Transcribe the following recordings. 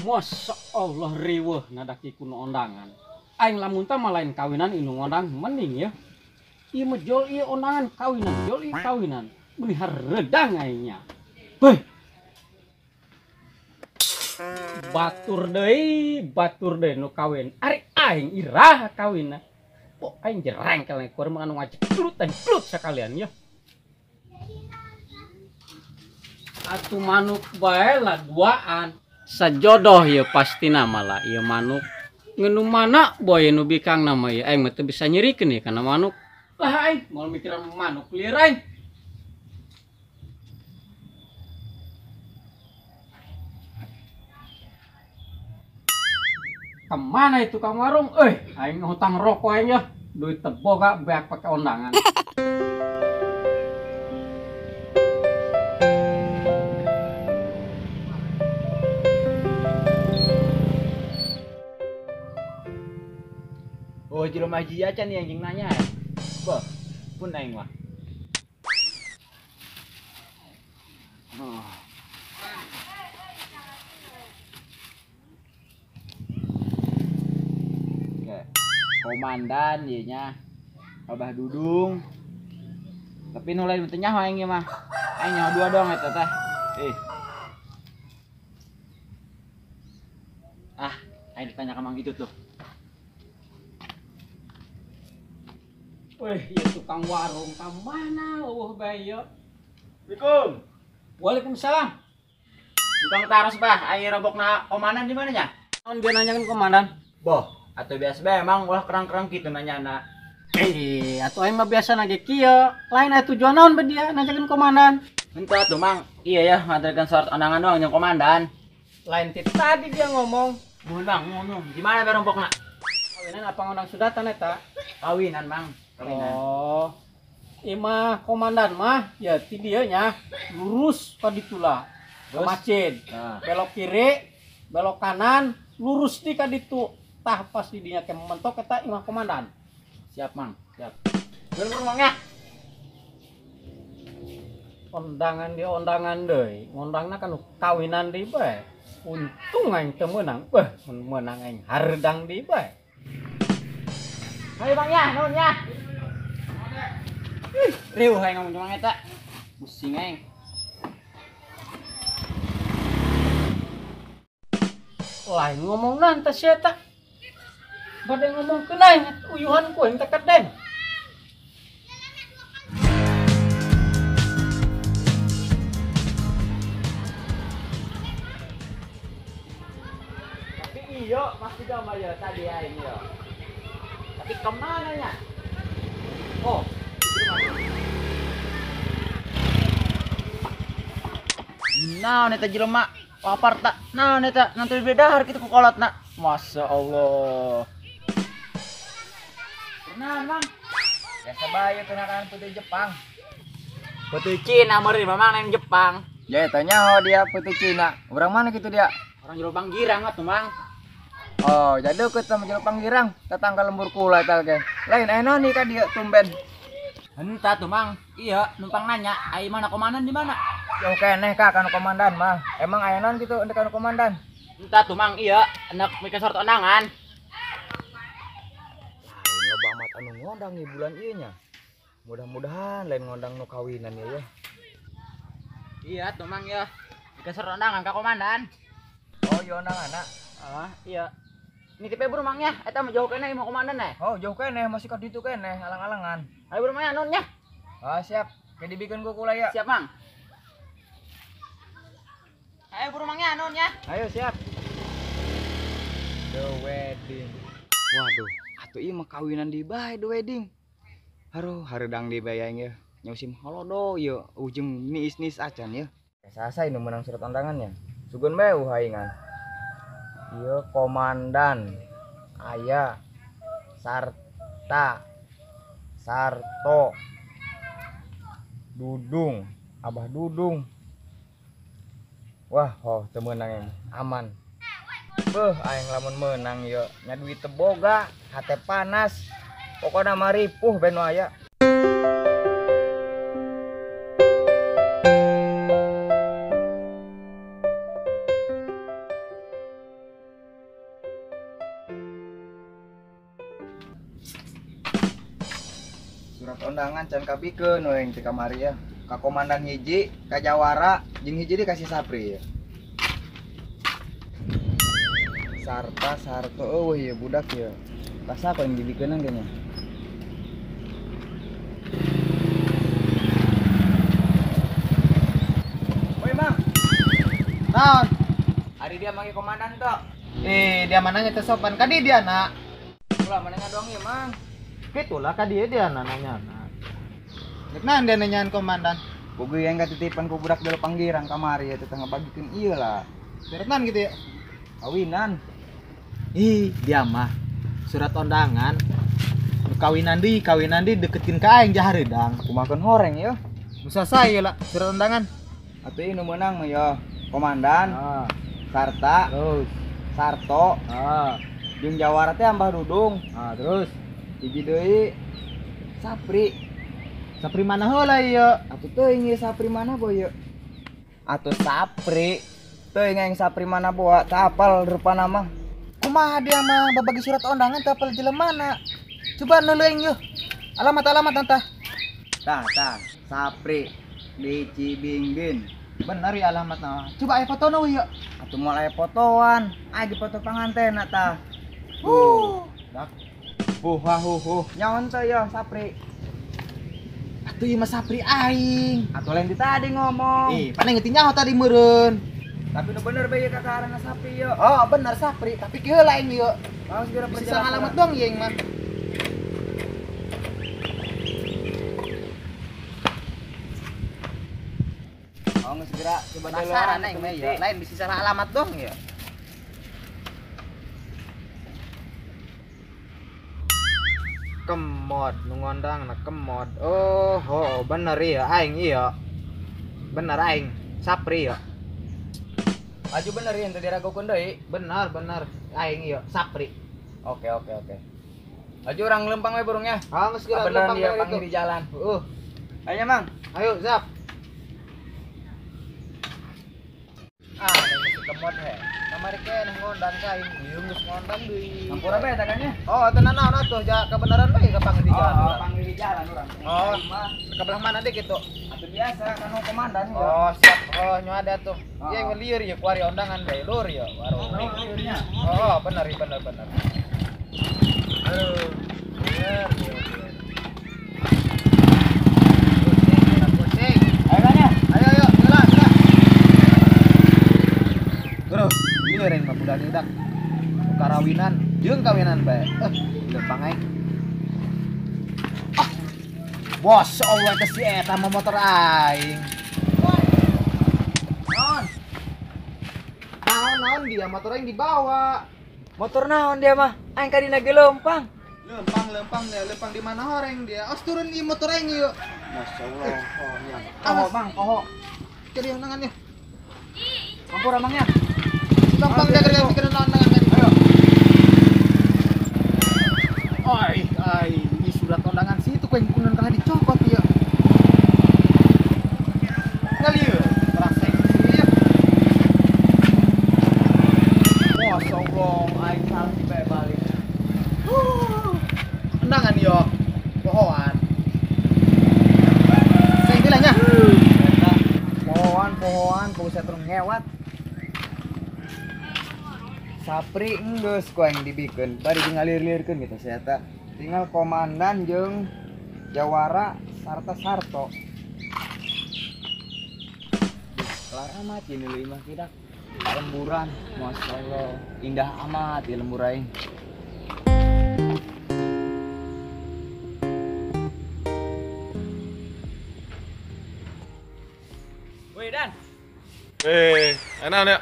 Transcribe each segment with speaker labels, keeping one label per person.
Speaker 1: Masya Allah riweuh nadaki kuno ondangan. Aing lamun tah mah lain kawinan inu ngondang mending ya. Ieu mah jol ieu ondangan kawinan, jol ieu kawinan. Meuni hareudang aingnya. Beuh. Batur deui nu kawin. Ari aing iraha kawinna. Pok aing jerengkel kuar mah anu ngajeklut aing plut sakalian ya. Atuh manuk bae lah duaan. Sajodoh ya pasti nama lah ya manuk ngenu mana boy nu bikang nama ya aing mah teu bisa nyerikeun ya kana manuk lah aing moal mikiran manuk lieur aing. Kemana itu kang warung aing hutang rokok aing ya duit teboga beak pake ondangan.
Speaker 2: Oh, jelema haji acan nih anjing nanya. Bah, pun aing mah. Oh. Oke. Komandan ieu nya. Abah Dudung. Tapi nu lain teu nyaho aing mah. Aing nyaho dua doang eta teh. Ah, aing ditanya ka Mang itu tuh.
Speaker 1: Wih, ya tukang warung ka mana eueuh bae ieu.
Speaker 2: Assalamualaikum.
Speaker 1: Waalaikumsalam.
Speaker 2: Tukang taros bah, aing robokna komandan di mana nya?
Speaker 1: Naon dia nanyakeun komandan?
Speaker 2: Boh, atuh biasa bae emang ulah kerang-kerang kitu nanyana.
Speaker 1: Atuh aing mah biasa nage kieu. Lain aya tujuan naon bae dia nanyakeun komandan?
Speaker 2: Henteu atuh Mang. Iya ya, nganterkeun surat undangan doang jeung komandan.
Speaker 1: Lain ti tadi dia ngomong.
Speaker 2: Nuhun Bang, nuhun. Di mana bae rombokna?
Speaker 1: Kawinan apa ngundang sudatan eta?
Speaker 2: Kawinan, Mang. Kawinan.
Speaker 1: Oh, imah komandan mah ya ti dieu nya lurus ka ditula ke masjid. Nah. Belok kiri, belok kanan, lurus di ka ditu. Tah pas di dinya ke mentok eta imah komandan.
Speaker 2: Siap, Mang. Siap. Bener Mang ya.
Speaker 1: Ondangan dia ondangan deui. Ngondangna kan kawinan deui bae. Untung aing teu meunang. Beuh, mun meunang aing hareudang deui bae.
Speaker 2: Ayo Bang ya, nuhun ya. Riuh aing ngomong cuma eta. Pusing aing.
Speaker 1: Lain ngomong nanti sia eta. Bade ngomongkeun aing uyuhan ku aing teh kedeng.
Speaker 2: Tapi iyo masih gambar ya tadi aing yo. Tapi kemana nya? Oh, nah, neta jelema lapar tak? Nah, neta nanti bedahar kitu ku kolotna. Masya Allah. Nah, Mang. Biasa bae kenakan putih Jepang. Putih Cina meureun Mamang neng Jepang.
Speaker 3: Ya tanya oh dia putih Cina. Orang mana gitu dia?
Speaker 2: Orang jero Panggirang atuh, Mang.
Speaker 3: Oh, jadi deket sama jero Panggirang, tetangga lembur kula eta ge. Lain aya naon ka dieu tumben.
Speaker 2: Henteu tuh, Mang. Iya, numpang nanya, ai mana komandan di mana?
Speaker 3: Jauh keneh ka kanu komandan mah. Emang aya naon kitu endek kanu komandan?
Speaker 2: Henteu tuh, Mang. Iya, enak mikir sort ondangan.
Speaker 3: Lain loba amat anu ngondang ieu bulan ieu nya. Mudah-mudahan lain ngondang nu kawinan ieu ya.
Speaker 2: Iya tuh, Mang ya. Mikir sort ondangan ka komandan.
Speaker 3: Oh, iya ondangan.
Speaker 2: Ah, iya. Nitip buru Mang ya, eta mah jauh keneh imah komandan eh.
Speaker 3: Oh, jauh keneh, masih ka ditu keneh, alang-alangan.
Speaker 2: Ayo buru Mang ya, nuhun nya.
Speaker 3: Ah, siap. Kayak dibikeun ku kula ya.
Speaker 2: Siap, Mang. Ayo buru mangnya nun ya.
Speaker 3: Ayo siap. The wedding. Waduh, atuh ieu mah kawinan di bae the wedding. Aduh, hareudang di bae aing ye. Nyausim holodo ieu ujung niis-niis acan ye. Sasa nu menang surat undangannya. Sugun bae uhaingan. Ieu komandan aya Sarta Sarto Dudung, Abah Dudung. Wah, oh teu meunang aman. Beuh, aing lamun meunang ieu nya duit teu boga, hate panas. Pokona mah ripuh ben nu aya. Surat undangan can kabikeun we teh kamari ya. Ka komandan hiji, ka jawara, jeung hiji dikasih Sapri ya. Sarta Sarto eueuh ieu budak ieu. Kasa yang dibikeunan kayaknya. Woi, Mang.
Speaker 4: Naon?
Speaker 3: Hari dia manggil komandan tok.
Speaker 4: Eh, dia mananya teh sopan ka di dia nak.
Speaker 3: Ulah mana doang ieu, Mang.
Speaker 4: Kitulah ka dia dia nanya. Rek naon dia nanyaan komandan?
Speaker 3: Boga yang katitipan ku budak dulu panggirang kamari ya teh ngabagikeun ieu lah.
Speaker 4: Beretan gitu ya.
Speaker 3: Kawinan.
Speaker 4: Ih, dia mah surat undangan. Kawinan di deketin ka aing jahareudang.
Speaker 3: Kumakeun horeng ya.
Speaker 4: Musa saya lah surat undangan.
Speaker 3: Atuh ieu nu meunang mah ya komandan.
Speaker 4: Ah.
Speaker 3: Sarta.
Speaker 4: Terus
Speaker 3: Sarto.
Speaker 4: Ah.
Speaker 3: Jeung jawara teh Ambah Dudung.
Speaker 4: Ah, terus
Speaker 3: hiji deui Sapri.
Speaker 4: Sapri mana heula ieu?
Speaker 3: Atuh teuing ieu Sapri mana boy ieu? Atuh Sapri. Teuing aing Sapri mana boa, teu apal rupana mah.
Speaker 4: Kumaha dia mah babagi surat undangan teu apal jelema mana? Coba nuleuing yeuh. Alamat-alamat tah.
Speaker 3: Tah, tah, Sapri di Cibingbin.
Speaker 4: Bener ya alamatna. Coba aya fotona we yeuh.
Speaker 3: Atuh moal aya fotoan, aya di foto pangantena tah.
Speaker 4: Dak.
Speaker 3: Huh ha hu hu. Nyaon teh ya Sapri.
Speaker 4: Atuh ieu mah Sapri aing.
Speaker 3: Atuh lain di tadi ngomong.
Speaker 4: Eh, paling ngerti nyaho tadi meureun.
Speaker 3: Tapi nu bener bae ka karana Sapri yeuh.
Speaker 4: Oh, bener Sapri, tapi kieu heula aing ieu.
Speaker 3: Mau segera
Speaker 4: perjalanan alamat dong ieu mah.
Speaker 3: Oh, geus segera coba dulu.
Speaker 4: Penasaran aing mah ieu. Lain bisa salah alamat dong ieu. Kemod nu ngondang na kemod. Oh, oh bener ieu aing ieu. Bener aing Sapri ieu.
Speaker 3: Maju bener ya, tadi diragukeun deui.
Speaker 4: Bener, bener. Aing ieu Sapri.
Speaker 3: Oke, oke, oke. Maju urang lempang we burungnya.
Speaker 4: Ah, geus geura
Speaker 3: lempang
Speaker 4: dia
Speaker 3: panggil di jalan.
Speaker 4: Heeh.
Speaker 3: Ayo, Mang.
Speaker 4: Ayo, siap. Ah, ini kemod he. Kamari keneh ngondang ka aing. Ieu geus ngondang deui.
Speaker 3: Hampura bae takanya.
Speaker 4: Oh, tenan naon atuh ja kebenaran bae ka panggil di jalan.
Speaker 3: Oh, panggil di jalan urang.
Speaker 4: Oh, ke belah mana deh gitu?
Speaker 3: Atuh biasa kan komandan ya.
Speaker 4: Oh, siap. Oh, nyu ada tuh. Ieu yang lieur ya kuari undangan bae lur ya warung. Oh, bener bener bener. Aduh, lieur. Kucing,
Speaker 3: Ayo kan ya?
Speaker 4: Ayo ayo, jalan, jalan. Bro, lieur yang mah budak dak. Karawinan, jeung kawinan bae. Lempang aing. Ah. Bos, Allah teh si eta mah motor aing.
Speaker 3: Naon?
Speaker 4: Naon dia motor aing dibawa.
Speaker 3: Motor naon dia mah? Aing ka dina ge lempang.
Speaker 4: Lempang dia, lempang di mana horeng dia. Os turun di motor aing yuk.
Speaker 3: Masyaallah. Oh, nya.
Speaker 4: Awas.
Speaker 3: Koho, Bang, koho.
Speaker 4: Kiri undangannya.
Speaker 3: Hampura mangnya.
Speaker 4: Lempang dia gara-gara pikiran undangan tadi.
Speaker 3: Ayo.
Speaker 4: Ai, ai, ini surat undangan situ ku yang kunan kalah dicopot ya. Ngalieu, terasa ieu.
Speaker 3: Masyaallah, aing salah bae balik.
Speaker 4: Undangan yo, pohoan. Sing bilangnya.
Speaker 3: Eta pohoan, pohoan, buset terus ngewat. Sapri enggeus ku aing dibikeun, bari ngalir-lirkeun gitu saya eta. Tinggal komandan jeung jawara
Speaker 4: Sarta Sarto.
Speaker 3: Kelar amat ini leuy mah kidak. Lemburan, masyaallah, indah amat di lembur aing.
Speaker 2: Woi Dan.
Speaker 5: Enak ya.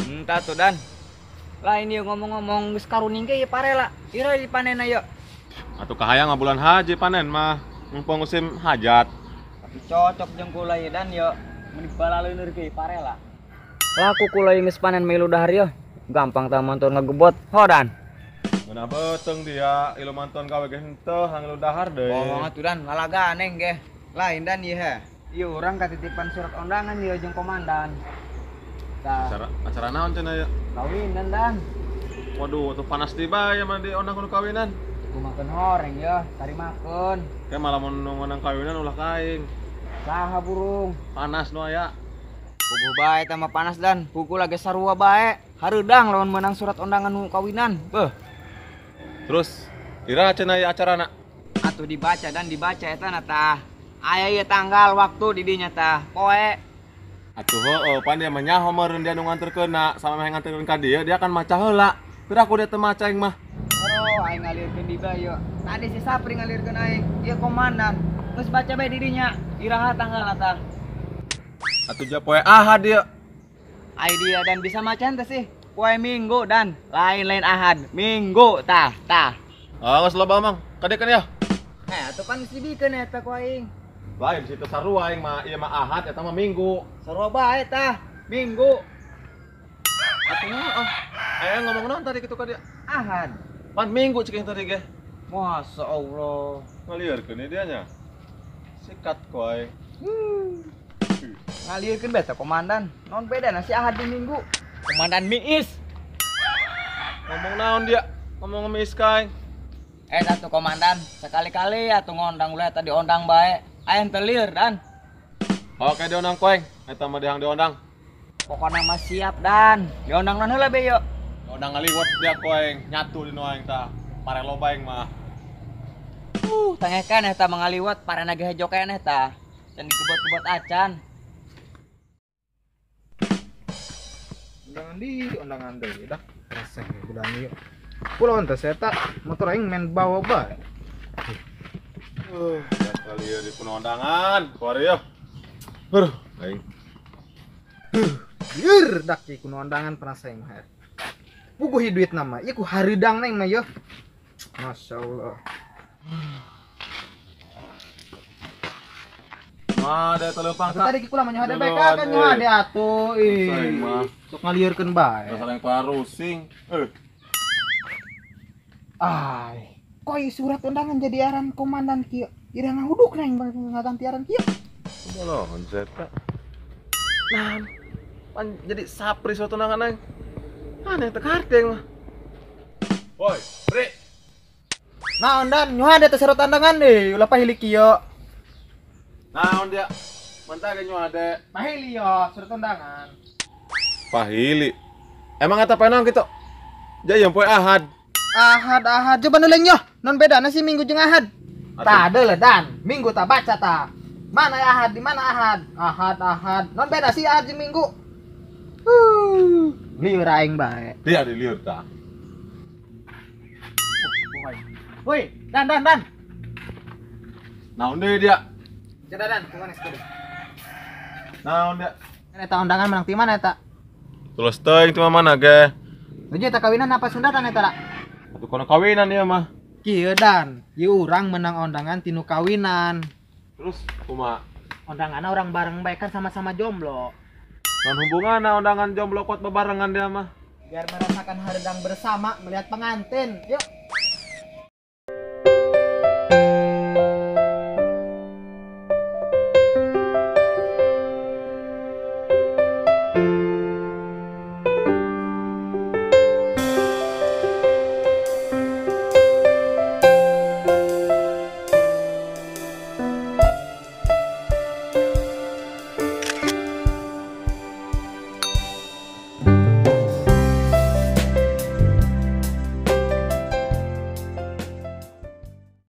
Speaker 3: Entah tuh Dan. Lah ini ngomong-ngomong geus karuning ge ieu parela. Ira dipanen ayo.
Speaker 5: Atuh kahayang bulan haji panen mah, mumpung musim hajat.
Speaker 3: Tapi cocok jeung kula ieu Dan yo. Mun dibalaleuneur ge parela. Laku kula ieu geus panen milu dahar yo. Gampang tah manton ngegebot. Ho Dan.
Speaker 5: Ngeunah beuteung dia ilu manton gawe ge henteu hang dahar deui.
Speaker 3: Ngomong atuh Dan, lalaga aneh ge. Lain Dan ieu he. Ieu urang katitipan surat undangan ieu jeung komandan. Tah.
Speaker 5: Acara naon cenah ya?
Speaker 3: Kawinan Dan.
Speaker 5: Waduh, tuh panas di bae mah di ondang kudu kawinan.
Speaker 3: Kumakeun horeng ya, tarimakeun.
Speaker 5: Kayak malah mun ngondang kawinan ulah kaing.
Speaker 3: Saha burung?
Speaker 5: Panas nu aya.
Speaker 3: Puguh bae teh mah panas Dan, pukul lagi sarua bae. Hareudang lawan menang surat undangan nu kawinan. Beuh.
Speaker 5: Terus ira cenah ieu acarana?
Speaker 3: Atuh dibaca Dan, dibaca eta na tah. Aya ieu tanggal waktu di dinya tah. Poe.
Speaker 5: Atuh heueuh, pan dia mah nyaho meureun dia nu nganterkeunna sama meh nganterkeun ka dieu dia kan maca heula. Piraku dia teu maca aing mah.
Speaker 3: Oh, aing ngalirkeun di bae yeuh. Tadi si Sapri ngalirkeun aing. Ieu komandan. Geus baca bae di dinya. Iraha tanggalna tah.
Speaker 5: Atuh ja poe Ahad ieu.
Speaker 3: Ai dia Dan bisa maca teh sih. Poe Minggu Dan, lain-lain Ahad. Minggu tah, tah.
Speaker 5: Ah, geus loba mang. Kadekeun ya.
Speaker 3: Atuh pan geus dibikeun eta ku aing.
Speaker 5: Lain situ sarua aing mah, ieu mah Ahad eta mah Minggu.
Speaker 3: Sarua bae tah, Minggu.
Speaker 5: Atuh oh. Ngomong naon tadi kitu ka dia?
Speaker 3: Ahad.
Speaker 5: Pan Minggu cek tadi ge.
Speaker 3: Masya Allah.
Speaker 5: Ngalieurkeun dia nya. Sikat ku aing.
Speaker 3: Ngalieurkeun bae teh komandan. Naon bedana si Ahad jeung Minggu? Komandan miis.
Speaker 5: Ngomong naon dia? Ngomong miis ka aing.
Speaker 3: Atuh komandan, sekali-kali atuh ngondang ulah eta diondang bae. Aing teu lieur Dan.
Speaker 5: Oke diondang ku aing. Eta mah dihang diondang.
Speaker 3: Pokona mah siap Dan. Diondang naon heula be yo.
Speaker 5: Diondang ngaliwat dia ku aing, nyatu di nu aing tah. Pare loba aing mah.
Speaker 3: Tangekan eta mangaliwat parena ge hejo keneh tah. Can digebot-gebot acan.
Speaker 4: Undangan di, undangan deui dah. Reseh bulan ieu. Pulau teh eta motor aing main bawa bae.
Speaker 5: Kali ieu di pun undangan, kuari yeuh. Heuh, aing.
Speaker 4: Lieur dak ieu kuno undangan penas aing mah. Puguh ieu duit nama, ieu ku hareudang neng mah yeuh. Masyaallah.
Speaker 5: Mah da teleumpang
Speaker 4: tah. Tadi kula mah nyoha bae kan nyoha de atuh ih. Sok ngalieurkeun bae.
Speaker 5: Dasar yang parusing.
Speaker 4: Ai, kok ieu surat undangan jadi aran komandan kieu? Ira ngahuduk neng ngaganti aran kieu.
Speaker 5: Bolongan zeta. Nah, pan jadi Sapri surat undangan neng. Aneh teu karti aing mah. Woi, Pri.
Speaker 4: Naon Dan, nyoha de teh surat undangan deui, ulah pahili kieu.
Speaker 5: Naon dia? Mentah ge nyoha de.
Speaker 4: Pahili yo surat undangan.
Speaker 5: Pahili. Emang eta poe naon kitu? Ja poe Ahad.
Speaker 4: Ahad Ahad coba nuleng yo. Non bedana sih Minggu jeung Ahad. Tah deuleu Dan, Minggu tak baca tah. Mana Ahad di mana Ahad? Ahad Ahad. Non beda sih Ahad jeung Minggu. Lieur aing bae.
Speaker 5: Dia di lieur tah.
Speaker 4: Woi, Dan Dan Dan.
Speaker 5: Naon deui dia?
Speaker 4: Cedah Dan, kumaha geus.
Speaker 5: Naon dia?
Speaker 4: Eta undangan menang ti mana eta?
Speaker 5: Terus teuing ti mana ge?
Speaker 4: Nuju eta kawinan apa sundatan eta?
Speaker 5: Atuh kono kawinan ieu mah.
Speaker 4: Kieu Dan, ieu urang menang undangan tinu kawinan.
Speaker 5: Terus kumaha?
Speaker 4: Undanganna urang bareng bae kan sama-sama jomblo.
Speaker 5: Naon hubunganna undangan jomblo kuat bebarengan dia mah?
Speaker 4: Biar merasakan hareudang bersama melihat pengantin. Yuk.